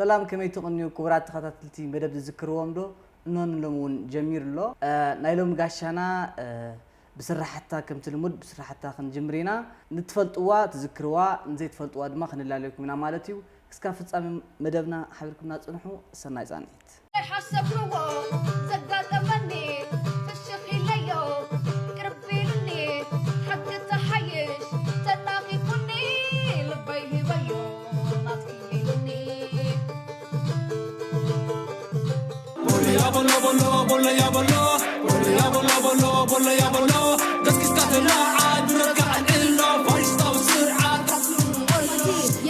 ሰላም፣ ከመይ ትቕንዩ ክቡራት ተኸታተልቲ መደብ ዝዝክርዎም ዶ? እኖ ንሎሚ እውን ጀሚሩ ኣሎ። እ፣ ናይ ሎሚ ጋሻና፣ እ፣ ብስራሕታ ከምቲ ልሙድ ብስራሕታ ክንጅምር ኢና። ንትፈልጥዋ ትዝክርዋ፣ ንዘይትፈልጥዋ ድማ ክንላለየኩም ኢና ማለት እዩ። እስካብ ፍጻሜ መደብና ሓቢርኩምና ጽንሑ። ሰናይ ጻንሒት። ሓሰብክዎ ዘጋጠመኒ ፍሽኽ ኢለዮ ቅርብ ኢሉኒ ሓቂ ተሓይሽ ተናኺፉኒ ልበይ ሂበዮ ናትኪ ኢሉኒ።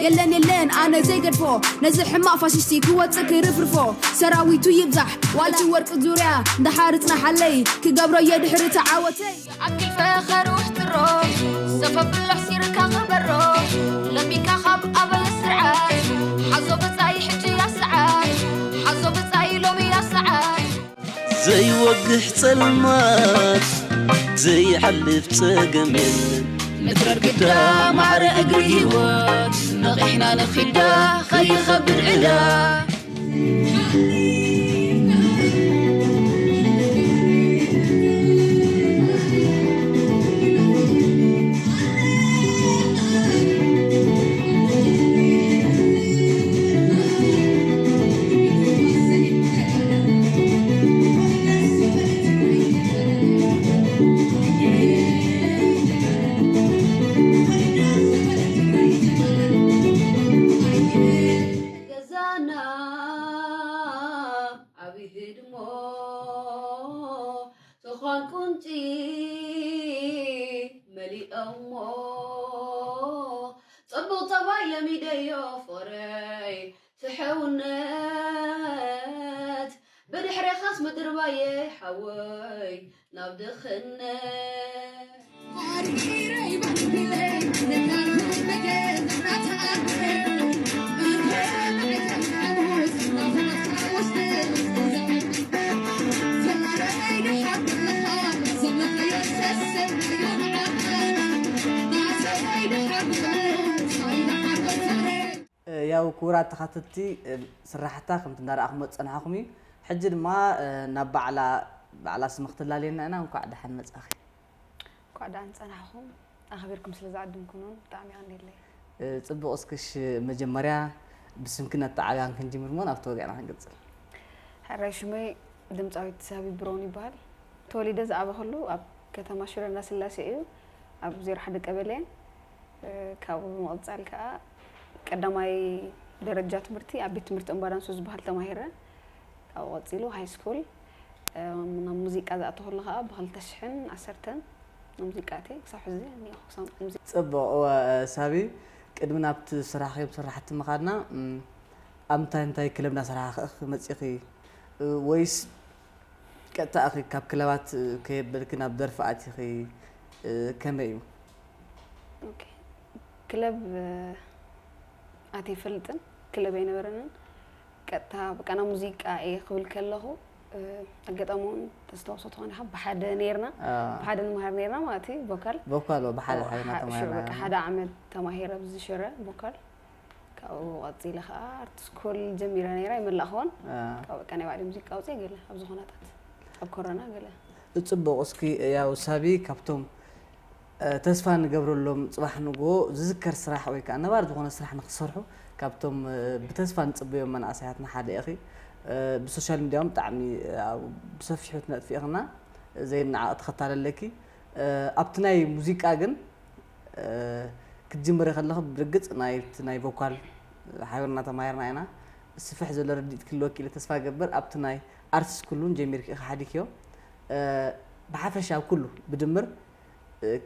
የለን የለን ኣነ ዘይገድፎ ነዚ ሕማቕ ፋሽስቲ ክወፅእ ክርፍርፎ ሰራዊቱ ይብዛሕ ዋላ እቲ ወርቂ ዙርያ እንድሓር እፅናሓለይ ክገብሮ እየ ድሕሪ ተዓወተይ ኣኪፈ ኸርውሕ ጥሮ ሰፈብሎ ሕሲርካ ኸበሮ ለሚካ ካብ ኣበለ ስርዓት ሓዞ ብጻይ ሕጂ ያ ሰዓት ሓዞ ብጻይ ሎሚ ያ ሰዓት ዘይወግሕ ጸልማት ዘይሓልፍ ጸገም የለን ምድረር ግዳ ማዕረ እግሪ ህይወት ነቒሕና ንኺዳ ኸይኸብድ ዕዳ ገዛና ዓብይ ህድሞ ዝኾን ቁንጪ መሊኦሞ ጽቡቕ ጠባይ ለሚደዮ ፍቕረይ ትሕውነት ብድሕሬኻስ ምድርባየ ሓወይ ናብ ድኽነት ያው ክቡራት ተኸታተልቲ ስራሕታ ከምቲ እንዳረኣኹሞ ዝፀናሕኹም እዩ። ሕጂ ድማ ናብ ባዕላ ባዕላ ስምኽ ትላለየና ኢና። እንኳዕ ደሓን መፃኺ። እንኳዕ ደሓን ፀናሕኹም ኣኽቢርኩም ስለ ዝዓደምኩምና ብጣዕሚ የቐንየለይ። ጽቡቕ እስክሽ መጀመርያ ብስምኪ ነተዓብያን ክንጅምር እሞ ናብቲ ወግዕና ክንቅጽል። ሕራይ ሽመይ ድምፃዊት ሳቢ ብሮን ይበሃል። ተወሊደ ዝዓበኹሉ ኣብ ከተማ ሽረ እንዳስላሴ እዩ ኣብ ዜሮ ሓደ ቀበሌ። ካብኡ ብምቕፃል ከዓ ቀዳማይ ደረጃ ትምህርቲ ኣብ ቤት ትምህርቲ እምባዳንሱ ዝበሃል ተማሂረ። ካብኡ ቀፂሉ ሃይ ስኩል ናብ ሙዚቃ ዝኣተኹሉ ከዓ ብክልተ ሽሕን ዓሰርተን ሙዚቃ እትየ ክሳብ ሕዚ እኒኦ ክሳብ ሙዚቃ ፅቡቕ እወ ሳቢ ቅድሚ ናብቲ ስራሕኺ ስራሕቲ ምኻድና ኣብ እንታይ እንታይ ክለብ እናሰራሕኺ ኢኺ መፂኺ ወይስ ቀጥታ ኢኺ ካብ ክለባት ከየበልኪ ናብ ደርፊ ኣቲኺ ከመይ እዩ? ክለብ ኣትየ ይፈልጥን ክለብ ኣይነበረንን ቀጥታ በቃ ናብ ሙዚቃ እየ ክብል ከለኹ ኣጋጣሚ እውን ተስተውሶ ተኾነ ካብ ብሓደ ነርና ብሓደ ንመሃር ነርና ማለት እዩ ቮካል ቮካል ብሓደ ሓይና ተማሂርና በቃ ሓደ ዓመት ተማሂረ ኣብዚ ሽረ ቮካል ካብኡ ቀፂለ ከዓ ኣርት ስኩል ጀሚረ ነይረ ኣይመላእኽዎን ካብ በቃ ናይ ባዕዲ ሙዚቃ ኣውፅእ ገለ ኣብ ዝኾነታት ኣብ ኮረና ገለ ፅቡቕ እስኪ ያው ሳቢ ካብቶም ተስፋ ንገብረሎም ፅባሕ ንግሆ ዝዝከር ስራሕ ወይ ከዓ ነባር ዝኾነ ስራሕ ንክሰርሑ ካብቶም ብተስፋ ንፅበዮም መናእሰያትና ሓደ ኢኺ። ብሶሻል ሚድያ እውን ብጣዕሚ ብሰፊሑ ትነጥፊ ኢኽና ዘይነዓቕ ተኸታሊ ኣለኪ። ኣብቲ ናይ ሙዚቃ ግን ክትጅምሪ ከለኺ ብርግፅ ናይቲ ናይ ቮኳል ሓቢርና ተማሂርና ኢና። ስፍሕ ዝበለ ርድኢት ክህልወኪ ኢለ ተስፋ እገብር። ኣብቲ ናይ ኣርት ስኩል እውን ጀሚርኪ ኢኺ ሓዲግክዮ። ብሓፈሻ ኣብ ኩሉ ብድምር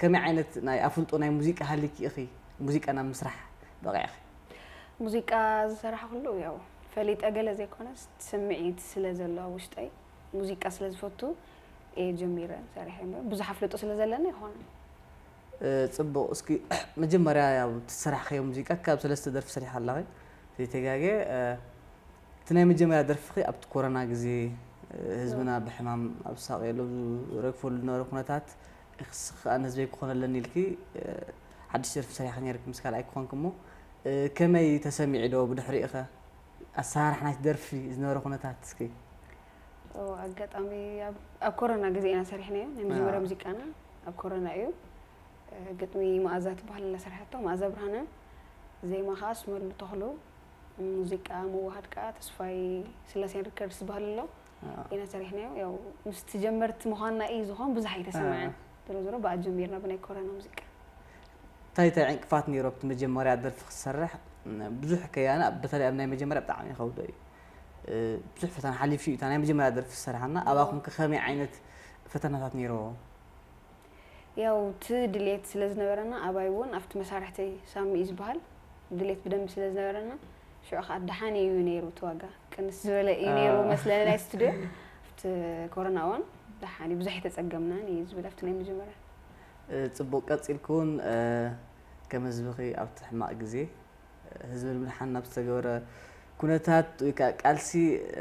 ከመይ ዓይነት ናይ ኣፍልጦ ናይ ሙዚቃ ሃልይኪ ኢኺ ሙዚቃ ናብ ምስራሕ በቒዕኺ? ሙዚቃ ዝሰራሕኩሉ ያው ፈሊጠ ገለ ዘይኮነስ ስምዒት ስለ ዘሎ ኣብ ውሽጠይ ሙዚቃ ስለ ዝፈቱ እየ ጀሚረ ሰሪሐ እምበር ብዙሕ ኣፍልጦ ስለ ዘለኒ ኣይኮነን። ፅቡቕ እስኪ መጀመርያ ያው ትሰራሕኸዮ ሙዚቃ ካብ ሰለስተ ደርፊ ሰሪሓ ኣለኺ ዘይተጋገ እቲ ናይ መጀመርያ ደርፍኺ ኣብቲ ኮሮና ግዜ ህዝብና ብሕማም ኣብ ዝሳቐየሉ ኣብ ዝረግፈሉ ዝነበረ ኩነታት ንስኺ ከኣ ንህዝበይ ክኾን ኣለኒ ኢልኪ ሓድሽ ደርፊ ሰሪሕኺ ነይርኪ ምስ ካልኣይ ክኾንኪ እሞ ከመይ ተሰሚዑ ዶ ብድሕሪኡ ኸ ኣሰራርሓ ናይቲ ደርፊ ዝነበረ ኩነታት እስኪ? ኦ፣ ኣጋጣሚ ኣብ ኣብ ኮሮና ግዜ ኢና ሰሪሕናዮ። ናይ መጀመርያ ኣዎ። ሙዚቃና ኣብ ኮሮና እዩ። እ፣ ግጥሚ መኣዛ ትበሃል ኣላ ሰርሓቶ፣ መኣዛ ብርሃነ። ዜማ ከኣ ኣስመሉ ተኽሉ፣ ሙዚቃ ምውሃድ ከኣ ተስፋይ ስላሴን ሪከርድስ ዝበሃል ኣሎ። ኣዎ። ኢና ሰሪሕናዮ። ያው ምስቲ ጀመርቲ ምዃንና እዩ ዝኾን ብዙሕ ኣይተሰምዐን። ኣዎ። ዞሮ ዞሮ ብኣ ጀሚርና ብናይ ኮሮና ሙዚቃ። እንታይ እንታይ ዕንቅፋት ነይሩ ኣብቲ መጀመርያ ደርፊ ክትሰርሕ? ብዙሕ ከያና በተለይ ኣብ ናይ መጀመርያ ብጣዕሚ ይኸብዶ እዩ። እ፣ ብዙሕ ፈተና ሓሊፉ እዩ እታ ናይ መጀመርያ ደርፊ ዝሰርሓና። ኣባኹም ከ ከመይ ዓይነት ፈተናታት ነይርዎ? ያው እቲ ድሌት ስለ ዝነበረና ኣባይ እውን ኣብቲ መሳርሕተይ ሳሚ እዩ ዝበሃል ድሌት ብደንቢ ስለ ዝነበረና ሽዑ ከዓ ደሓን እዩ ነይሩ እቲ ዋጋ ቅንስ ዝበለ እዩ ነይሩ ኣዎ። መስለኒ ናይ ስቱድዮ ኣብቲ ኮሮና እዋን ደሓን እዩ ብዙሕ የተፀገምናን እዩ ዝብል ኣብቲ ናይ መጀመርያ እ፣ ጽቡቕ ቀጺልኩ እውን እ፣ ከም ህዝብኺ ኣብቲ ሕማቕ ግዜ እ፣ ህዝቢ ንምድሓን ናብ ዝተገበረ ኩነታት ወይ ከዓ ቃልሲ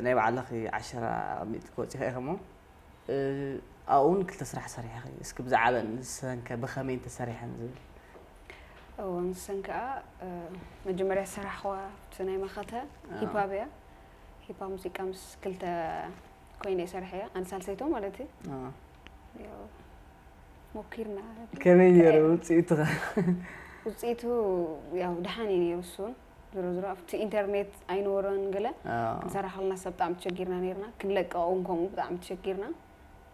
ናይ ባዕልኺ ዓሸራ ኣቐሚጥኪ ወፂኺ ኢኺ እሞ እ፣ ኣብኡ እውን ክልተ ስራሕ ሰሪሕኺ እስኪ ብዛዕባ ንሰንከ ብኸመይ እንተሰሪሐን ዝብል እዎ ንሰን ከዓ እ፣ መጀመርያ ዝሰራሕኽዋ ኣብቲ ናይ መኸተ ኣዎ። ሂፓብ እያ ሂፓብ ሙዚቃ ምስ ክልተ ኮይነ እየ ሰሪሐያ ኣነ ሳልሰይቶ ማለት እዩ ኣዎ። ያው ሞኪርና ከመይ ነይሩ ውፅኢቱ ኸ? ውፅኢቱ ያው ደሓን እዩ ነይሩ እሱን ዝሮ ዝሮ ኣብቲ ኢንተርኔት ኣይነበሮን ገለ ኣዎ። ክንሰራ ከለና ሰብ ብጣዕሚ ተሸጊርና ነይርና ክንለቀቕ እውን ከምኡ ብጣዕሚ ተሸጊርና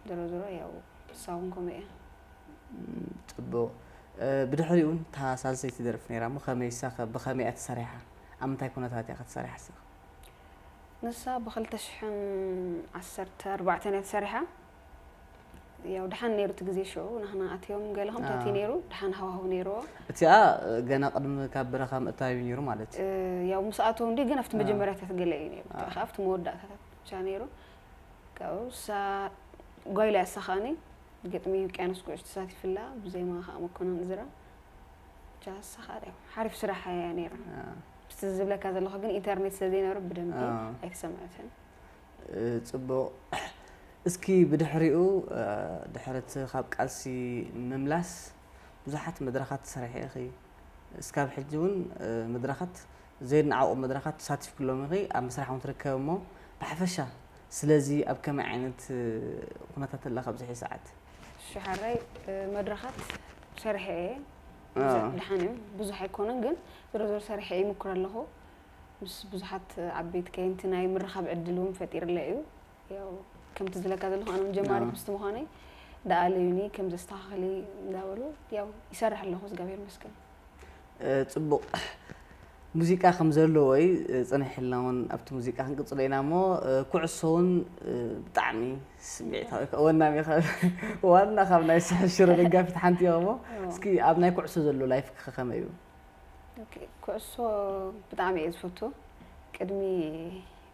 ዝሮ ዝሮ ያው እሳ እውን ከምኡ እያ ም፣ ፅቡቕ እ፣ ብድሕሪኡ እውን እታ ሳልሰይቲ ደርፊ ነይራ እሞ ከመይ እሳ ኸ ብኸመይ እያ ተሰሪሓ ኣብ ምንታይ ኩነታት እያ ከተሰሪሓ እሳ ንሳ ብክልተ ሽሕን ዓሰርተ ኣርባዕተን እያ ተሰሪሓ ያው ደሓን ነይሩ እቲ ግዜ ሽዑ ናህና ኣትዮም ገለ ከምታት እዩ ኣዎ። ነይሩ ደሓን ሃዋህው ነይርዎ እቲኣ እ፣ ገና ቅድሚ ካብ በረኻ ምእታው እዩ ነይሩ ማለት እ፣ ያው ምስ ኣተው እንዲ ግን ኣብቲ ኣዎ። መጀመርያታት ገለ እዩ ነይሩ ኣዎ። ከዓ ኣብቲ መወዳእታታት ብቻ ነይሩ ካብኡ እሳ ጓይላ እሳ ከዓኒ ግጥሚ ውቅያኖስ ጉዕሽ ተሳቲፍላ ብዜማ ከዓ መኮነን እዝራ ብቻ እሳ ከዓ ያው ሓሪፍ ስራሕ እያ ነይራ ኣዎ። ምስቲ ዝብለካ ዘለኹ ግን ኢንተርኔት ስለ ዘይነበረ ብደንቢ ኣዎ። ኣይተሰምዐትን እ፣ ፅቡቕ እስኪ ብድሕሪኡ እ፣ ድሕሪ እቲ ካብ ቃልሲ ምምላስ ብዙሓት መድረኻት ትሰርሒ ኢኺ እስካብ ሕጂ እውን እ፣ መድረኻት ዘይነዓቑ መድረኻት ተሳቲፍክሎም ኢኺ ኣብ ምስራሕ እውን ትርከብ እሞ ብሓፈሻ ስለዚ ኣብ ከመይ ዓይነት እ፣ ኩነታት ኣለኻ ኣብዚ ሕዚ ሰዓት ሽሓራይ መድረኻት ሰርሐ እየ ኣዎ። ብዙሕ ደሓን እዮም ብዙሕ ኣይኮነን ግን ዝሮ ዝሮ ሰርሐ ይምክር ኣለኹ ምስ ብዙሓት ዓበይቲ ከየንቲ ናይ ምርኻብ ዕድል እውን ፈጢርለ እዩ ያው ከምቲ ዝለካ ዘለኹ ኣነ እውን ጀማሪት ኣዎ። ምስቲ ምዃነይ እንዳኣለዩኒ ከም ዘስተኻኸሊ እንዳበሉ ያው ይሰርሕ ኣለኹ እግዚኣብሔር ይመስገን እ፣ ፅቡቕ ሙዚቃ ከም ዘለዎ እዩ እ፣ ፅንሕልና እውን ኣብቲ ሙዚቃ ክንቅፅሎ ኢና እሞ እ፣ ኩዕሶ እውን እ፣ ብጣዕሚ ስምዒታዊ ወናሚ ካብ ዋና ካብ ናይ ስሕሽረ ደጋፊት ሓንቲ እሞ ኣዎ። እስኪ ኣብ ናይ ኩዕሶ ዘሎ ላይፍ ከመይ እዩ ኦኬ፣ ኩዕሶ ብጣዕሚ እየ ዝፈቱ ቅድሚ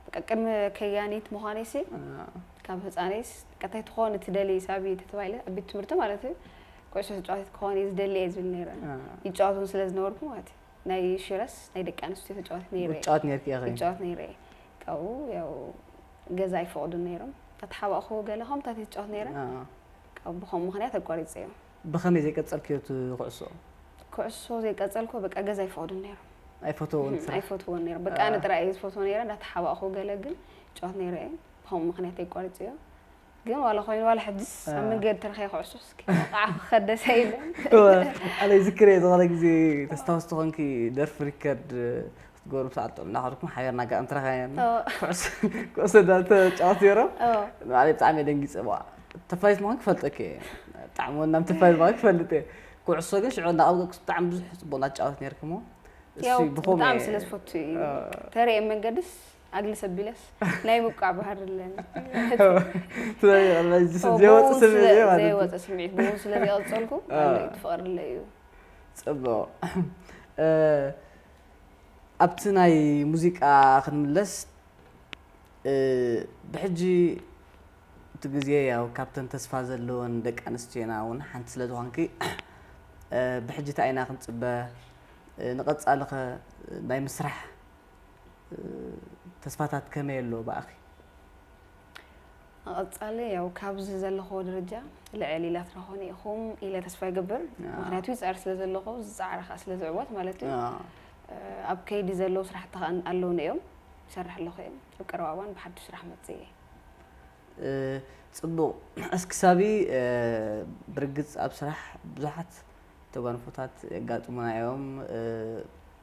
በቃ ቅድሚ ከያኒት ምዃነይሲ ካብ ህፃነይስ ቀታይ ትኾን እቲ ደሊ ሳቢ ተተባይለ ኣብ ቤት ትምህርቲ ማለት እዩ ኩዕሶ ተጫዋቲት ክኾን እየ ዝደሊ እየ ዝብል ነይረ ይጫወት እውን ስለ ዝነበርኩ ማለት እዩ ናይ ሽረስ ናይ ደቂ ኣንስትዮ ተጫዋቲት ነይረ እየ። ጫወት ነርኪ ኢኺ ይጫወት ነይረ እየ ካብኡ ያው ገዛ ኣይፈቕዱን ነይሮም ተተሓባእኹ ገለ ከምታት ይጫወት ነይረ ኣዎ። ካብ ብኸም ምኽንያት ኣቋሪፀ እዮም ብኸመይ ዘይቀጸልክዮ እቲ ኩዕሶ ኩዕሶ ዘይቀጸልኩ በቃ ገዛ ኣይፈቕዱን ነይሮም ኣይፈትዎ እም፣ ስራሕ ኣይፈትዎን ነይሮም በቃ ኣዎ። ኣነ ጥራይ እየ ዝፈትዎ ነይረ እንዳተሓባእኹ ገለ ግን ጫወት ነይረ እየ ብኸም ምኽንያት ኣይቋሪፀ እዮም ግን ዋላ ኮይኑ ዋላ ሕጅስ ኣብ ኣዎ። መንገዲ ተረኸየ ኩዕሶ እስኪ ቃዓ ክኸደሰ ኢለን ኣነ ይዝክር እየ ዝኾነ ግዜ ተስታውስ ትኾንኪ ደርፊ ሪከርድ ክትገብሩ ብሰዓት ጥዑም እናኸድኩም ሓቢርና ኣጋጣሚ ተረኻቢና ኩዕሶ እንዳተጫወቱ ነይሮም ንባዕለይ ብጣዕሚ እየ ደንጊፀ ተፋይት ምዃን ክፈልጠኪ እየ ብጣዕሚ ወናም ተፋይት ምዃን ክፈልጥ እየ ኩዕሶ ግን ሽዑ እንዳቐብቀብኩ ብጣዕሚ ብዙሕ ፅቡቕ እናተጫወት ነይርክሞ ያው ብጣዕሚ ስለ ዝፈቱ እዩ ተረየ መንገድስ ኣግልስ ኣቢለስ ናይ ምቋዕ ባህር ኣለኒ ዘይወፅ ስምዒት ዘይወፀ ስምዒት ብኡ ስለ ዘይቐፀልኩ ኣለዩ ትፈቕርለ እዩ ፅቡቕ ኣብቲ ናይ ሙዚቃ ክንምለስ ብሕጂ እቲ ግዜ ያው ካብተን ተስፋ ዘለወን ደቂ ኣንስትዮና እውን ሓንቲ ስለ ዝኾንኪ ብሕጂ እንታይ ኢና ክንፅበ ንቐፃሊ ኸ ናይ ምስራሕ ተስፋታት ከመይ ኣሎ ብኣኺ ንቐፃሊ ያው ካብዚ ዘለኹዎ ደረጃ ልዕል ኢላ ትረኽቦኒ ኢኹም ኢለ ተስፋ ይገብር ምክንያቱ ይፃዕር ስለ ዘለኹ ዝፃዕረ ከዓ ስለ ዝዕወት ማለት እዩ ኣብ ከይዲ ዘለዉ ስራሕቲ ከዓ ኣለውኒ እዮም ይሰርሕ ኣለኹ እየ። ኣብ ቀረባ እዋን ብሓድሽ ስራሕ መጽእ እየ። እ፣ ጽቡቕ። እስኪ ሳቢ፣ እ፣ ብርግጽ ኣብ ስራሕ ብዙሓት ተጓንፎታት የጋጥሙና እዮም። እ፣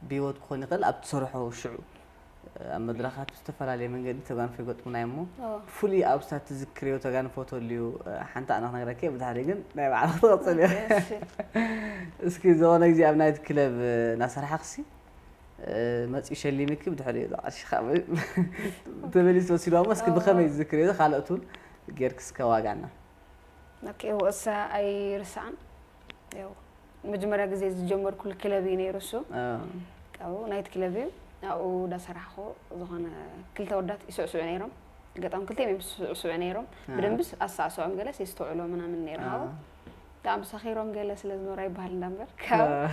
ብህይወት ክኾን ይኽእል፣ ኣብ ትሰርሖ ሽዑ፣ እ፣ ኣብ መድረኻት ብዝተፈላለየ መንገዲ ተጓንፎ ይገጥሙና እዮም እሞ፣ ኦ፣ ብፍሉይ ኣብ ስታት ትዝክርዮ ተጋንፎ ተልዩ፣ እ፣ ሓንቲ ኣነ ክነግረኪ እየ፣ ብድሕሪ ግን ናይ ባዕልኺ ትቐጽል እየ። እሺ። እስኪ ዝኾነ ግዜ ኣብ ናይት ክለብ፣ እ፣ እናሰራሕኽሲ፣ እ፣ መጺኡ ሸሊምኪ፣ ብድሕሪኡ እዛ ቅርሺ ካብ ተመሊሱ ወሲድዋ እሞ፣ እስኪ ኦ። ብኸመይ ትዝክርዮ? ካልኦት እውን ጌርኪ እስከ ዋጋና። ኦኬ፣ ወሳ ኣይርስዓን። ያው መጀመርያ ግዜ ዝጀመርኩሉ ክለብ እዩ ነይሩ እሱ። እ፣ ካብኡ ናይት ክለብ እዩ። ኣብኡ እንዳሰራሕኩ ዝኾነ ክልተ ወዳት ይስዕስዑ ነይሮም። ገጣም ክልተ እዮም ይስዕስዑ ነይሮም። እ። ብደንብስ ኣሳዕስዖም ገለስ የስተውዕሎ ምናምን ነይሩ። እ፣ ካብኡ ብጣዕሚ ሰኺሮም ገለ ስለ ዝነበሩ ኣይበሃል እንዳምበር። ካብ እ፣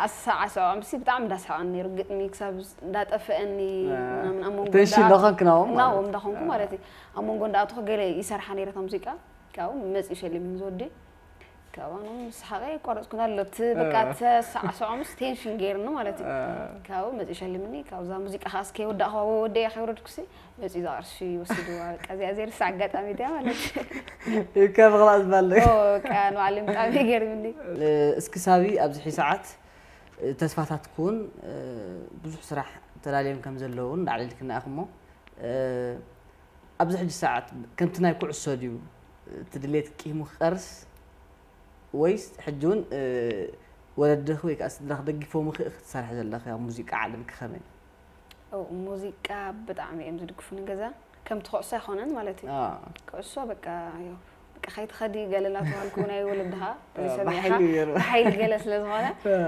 ኣሳዕስዖም ሲ ብጣዕሚ እንዳስሓቐኒ ነይሩ። ግጥሚ ክሳብ ዝ-፣ እንዳጠፍአኒ እ። ምናምን ኣብ መንጎ ቴንሽን እንዳ-፣ እንዳኾንክ ናብኦም ማለት ናብኦም እዩ። እንዳኾንኩ እ። ማለት እዩ። ኣብ መንጎ እንዳኣተኹ ገለ ይሰርሓ ነይረ እታ ሙዚቃ። ካብኡ መጺኡ ሸሊምኒ ዝወደይ። ካብኡ ኣነ ምስ ሓቐ ኣይቋረጽኩን ኣሎ። እቲ በቃ እ። ተሳዕስዖምስ ቴንሽን ገይርኒ ማለት እዩ። እ። ካብኡ መጺኡ ሸሊምኒ። ካብዛ ሙዚቃ ከኣ እስከ ይወዳእኹዋ ወደይ ከይወረድኩሲ መጺኡ እዛ ቅርሺ ወሲድዋ። በቃ እዚኣ ዘይርሳዕ ኣጋጣሚ እያ ማለት እዩ። ኢልካ ምኽላእ ዝበሃል። ኦ፣ በቃ ንባዕለይ ብጣዕሚ ገርምኒ። እ፣ እስኪ ሳቢ ኣብዚ ሕጂ ሰዓት፣ እ፣ ተስፋታትኩን፣ እ፣ ብዙሕ ስራሕ ተዳልዮም ከም ዘለውን ላዕሊ ኢልክና ኢኹሞ፣ እ፣ ኣብዚ ሕጂ ሰዓት ከምቲ ናይ ኩዕሶ ድዩ እቲ ድሌት ቂሙ ክቐርስ ወይስ ሕጂ እውን፣ እ፣ ወለድኺ ወይ ከዓ ስድራኺ ደጊፎምኺ ኢኺ ትሰርሒ ዘለኺ ኣብ ሙዚቃ ዓለም ከመይ? ኦ፣ ሙዚቃ ብጣዕሚ እዮም ዝድግፉኒ ገዛ። ከምቲ ኩዕሶ ኣይኮነን ማለት እዩ። አ፣ ኩዕሶ በቃ ዮ፣ በቃ ከይትኸዲ ገለ እናተባሃልኩ ናይ ወለድኻ አ፣ ሰሚዕኻ ብሓይሊ እዩ ነይሩ። ብሓይሊ ገለ ስለ ዝኾነ አ፣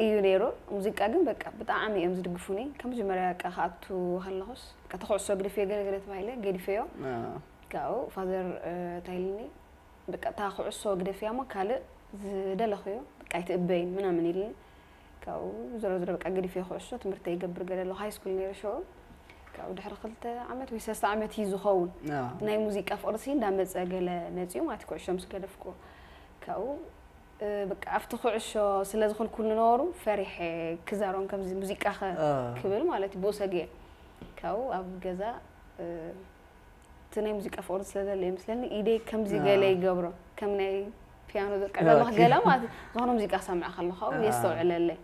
እዩ ነይሩ። ሙዚቃ ግን በቃ ብጣዕሚ እዮም ዝድግፉኒ። ካብ መጀመርያ በቃ ክኣቱ ከለኹስ በቃ ተኩዕሶ ግደፍዮ ገለ ገለ ተባሂለ ገዲፈዮ። አ፣ ካብኡ ፋዘር፣ እ፣ እንታይ ኢልኒ፣ በቃ እታ ኩዕሶ ግደፍያ እሞ ካልእ ዝደለኽዮ በቃ ኣይትእበይን ምናምን ኢልኒ። ካብኡ ዝሮ ዝሮ በቃ ገዲፈዮ ኩዕሶ፣ ትምህርተይ ይገብር ገለ ኣለኹ፣ ሃይ ስኩል ነይረ ሽዑ። ካብኡ ድሕሪ ክልተ ዓመት ወይ ሰለስተ ዓመት እዩ ዝኸውን። አ፣ ናይ ሙዚቃ ፍቕሪ ሲ እንዳመጸ ገለ መጺኡ ማለት እዩ፣ ኩዕሾ ምስ ገደፍኩ። ካብኡ፣ እ፣ በቃ ኣብቲ ኩዕሾ ስለ ዝኽልኩልኒ ነበሩ፣ ፈሪሐ ክዛረቦም ከምዚ ሙዚቃ ከ-፣ አ፣ ክብል ማለት እዩ፣ ብኡ ሰጊኤ። ካብኡ ኣብ ገዛ፣ እ፣ እቲ ናይ ሙዚቃ ፍቕሪ ስለ ዘሎ ይመስለኒ፣ ኢደይ ከምዚ አ። ገለ ይገብሮ፣ ከም ናይ ፒያኖ ዘልቅዕ አ፣ ዘለኹ ኦኬ። ገለ ማለት እዩ። ዝኾነ ሙዚቃ ክሰምዕ ከለኹ ካብኡ አ። የስተውዕለለይ።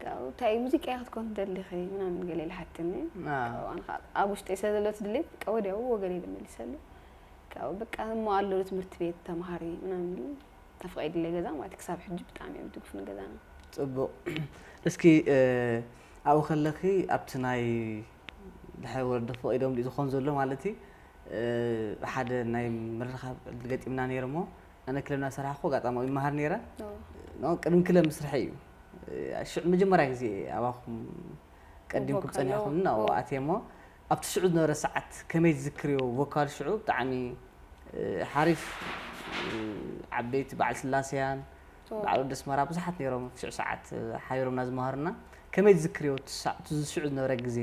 ካብኡ እንታይ ሙዚቃ ኢኺ ክትኮን ትደሊኺ ምናምን ገለ ኢሉ ሓትኒ። አ፣ ካብኡ ኣነ ከዓ ኣብ ውሽጠይ ስለ ዘሎ እቲ ድሌት በቃ ወዲያው ወገለ ኢለ መሊሰሉ። ካብኡ በቃ እሞ ኣሎ ትምህርቲ ቤት ተምሃሪ ምናምን ኢሉ ተፈቒድለይ ገዛ ማለት እዩ። ክሳብ ሕጂ ብጣዕሚ እዮም ዝድግፉኒ ገዛና። ጽቡቕ። እስኪ፣ እ፣ ኣብኡ ከለኺ ኣብቲ ናይ ድሕሪ ወለዲ ፈቒዶም ድዩ ዝኾን ዘሎ ማለት እዩ፣ እ፣ ሓደ ናይ ምርኻብ ዕድል ገጢምና ነይሩ እሞ ኣነ ክለብ እናሰራሕኩ ኣጋጣሚ ይመሃር ነይረ። ኦ። ኖ፣ ቅድሚ ክለብ ምስርሐይ እዩ። እ፣ ሽዑ መጀመርያ ግዜ ኣባኹም ቀዲምኩም ቮካል ጸኒሕኩም ኦ። ናብኡ ኣትየ እሞ ኣብቲ ሽዑ ዝነበረ ሰዓት ከመይ ትዝክርዮ? ቮካል ሽዑ ብጣዕሚ፣ እ፣ ሓሪፍ፣ እ፣ ዓበይቲ በዓል ስላሴያን ኦ። በዓል ወዲ ኣስመራ ብዙሓት ነይሮም። ሽዑ ሰዓት፣ እ፣ ሓቢሮምና ዝመሃሩና። ከመይ ትዝክርዮ እቲ ሰዓ-፣ እቲ ሽዑ ዝነበረ ግዜ?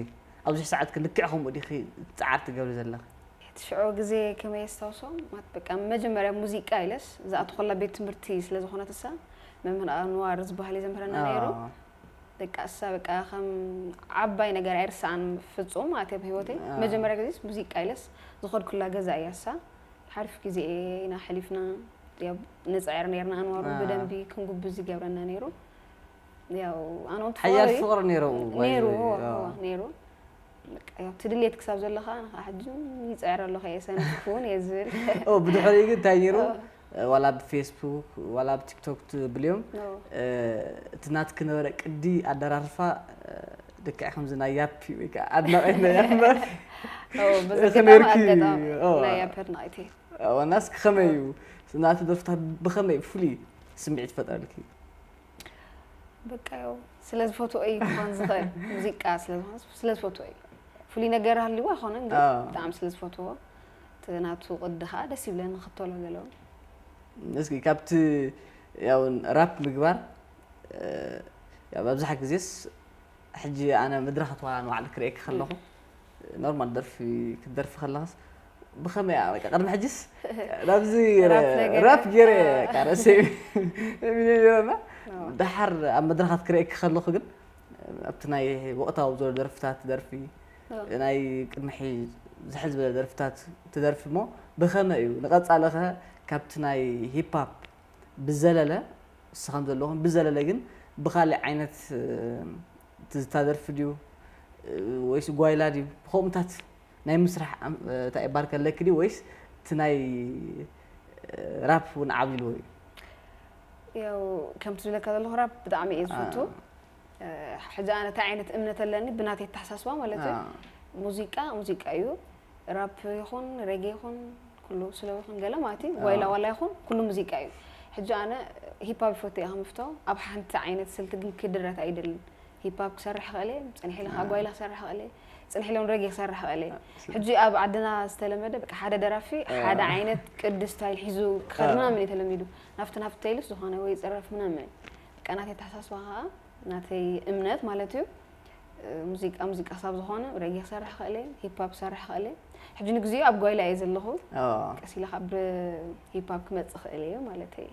ኣብዚ ሰዓት ከ ልክዕ ከምኡ ዲኺ ጻዕሪ ትገብሪ ዘለኺ? እቲ ሽዑ ግዜ ከመይ የስታውሶ? ማለት በቃ መጀመርያ ሙዚቃ ኢለስ ዝኣተኹላ ቤት ትምህርቲ ስለ ዝኾነት እሳ፣ መምህር ኣንዋር ዝበሃል እዩ ዘምህረና ነይሩ። አ፣ በቃ እሳ በቃ ከም ዓባይ ነገር ኣይርስዓን ፍጹም ማለት እዩ ኣብ ህይወተይ። አ። መጀመርያ ግዜስ ሙዚቃ ኢለስ ዝኸድኩላ ገዛ እያ እሳ። ሓሪፍ ግዜ ኢና ሕሊፍና። ያው ንጽዕር ነይርና፣ ኣንዋር እውን አ። ብደንቢ ክንጉብዝ ይገብረና ነይሩ። ያው ኣነ እውን ሓያል ትፈሪ ፍቕሪ ነይሩ፣ ነይሩ፣ ባይዘ፣ እዎ፣ አ። እዎ፣ ነይሩ። በቃ ያው እቲ ድሌት ክሳብ ዘለኻ ኣነ ከዓ ሕጂ ይጽዕር ኣለኹ እየ፣ ሰነፍ ክውን እየ ዝብል። ኦ፣ ብድሕሪኡ ግን እንታይ ነይሩ? ኦ። ዋላ ብፌስቡክ ዋላ ብቲክቶክ ትብልዮም፣ ኦ። እ፣ እቲ ናትኪ ነበረ ቅዲ ኣደራርፋ፣ እ፣ ልክዕ ከምዚ ናይ ያፒ ወይ ከዓ ኣድናቒት ናይ ያፒ ማለት ኦ፣ በዚ ከመይ ኣጋጣሚ ርኪ? ኣጋጣሚ ኦ። ናይ ያፒ ኣድናቒት እየ። ኦ፣ ናስ ከመይ እዩ? ናቲ ደርፍታት ብኸመይ ፍሉይ ስምዒት ፈጠረልኪ? በቃ ያው ስለ ዝፈትዎ እዩ ክኾን ዝኽእል። ሙዚቃ ስለ ዝኾነ ስለ ዝፈትዎ እዩ። ፍሉይ ነገር ሃልይዎ ኣይኮነን፣ ግን ኣዎ። ብጣዕሚ ስለ ዝፈትዎ እቲ ናቱ ቅዲ ከዓ ደስ ይብለኒ፣ ክኽተሎ ገለ እውን። እስኪ ካብቲ ያው ራፕ ምግባር፣ እ፣ ያው ኣብዝሓ ግዜስ ሕጂ ኣነ መድረኻት ዋላ ንባዕሉ ክርእየኪ ከለኹ፣ ኖርማል ደርፊ ክትደርፊ ከለኽስ ብኸመይ እያ? በቃ ቅድሚ ሕጂስ ናብዚ ራፕ ነገር ራፕ ገይረ እያ። በቃ ርእሰይ ሚሊዮን ገይረና። ኣዎ። ደሓር ኣብ መድረኻት ክርእየኪ ከለኹ ግን ኣብቲ ናይ ወቕታዊ ዘሎ ደርፍታት ደርፊ ናይ ቅድሚ ሕጂ ዝሕል ዝበለ ደርፍታት ትደርፊ እሞ ብኸመይ እዩ ንቐጻለኸ ካብቲ ናይ ሂፕ ሆፕ ብዘለለ ንስኻን ዘለኹም ብዘለለ ግን ብኻሊእ ዓይነት ትዝታ ደርፊ ድዩ ወይስ ጓይላ ድዩ ብኸምኡታት ናይ ምስራሕ እንታይ ባርከ ኣለኪ ድዩ ወይስ እቲ ናይ ራፕ እውን ዓብልዎ እዩ? ያው ከምቲ ዝብለካ ዘለኹ ራፕ ብጣዕሚ እየ ዝፈቱ። ሕጂ ኣነ እንታይ ዓይነት እምነት ኣለኒ ብናተይ ኣተሓሳስባ ማለት እዩ። ሙዚቃ ሙዚቃ እዩ። ራፕ ይኹን ሬጌ ይኹን ኩሉ ስለው ይኹን ገለ ማለት እዩ ዋይላ ዋላ ይኹን ኩሉ ሙዚቃ እዩ። ሕጂ ኣነ ሂፓፕ ይፈቱ እየ ከምፍቶ ኣብ ሓንቲ ዓይነት ስልቲ ግን ክድረት ኣይደልን። ሂፓፕ ክሰርሕ ክእል እየ፣ ፅንሕ ኢለ ከዓ ጓይላ ክሰርሕ ክእል እየ፣ ፅንሕ ኢለ እውን ሬጌ ክሰርሕ ክእል እየ። ሕጂ ኣብ ዓድና ዝተለመደ በቃ ሓደ ደራፊ ሓደ ዓይነት ቅዲ ስታይል ሒዙ ክኸድ ምናምን እዩ ተለሚዱ። ናብቲ ናብቲ ተይሉስ ዝኾነ ወይ ፅረፍ ምናምን በቃ ናተይ ኣተሓሳስባ ከዓ ናተይ እምነት ማለት እዩ። ሙዚቃ ሙዚቃ ክሳብ ዝኾነ ሬጌ ክሰርሕ ክእል እየ፣ ሂፓፕ ክሰርሕ ክእል እየ። ሕጂ ንግዚኡ ኣብ ጓይላ እየ ዘለኹ። ቀስ ኢለ ካብ ሂፓፕ ክመፅእ ክእል እየ ማለተይ።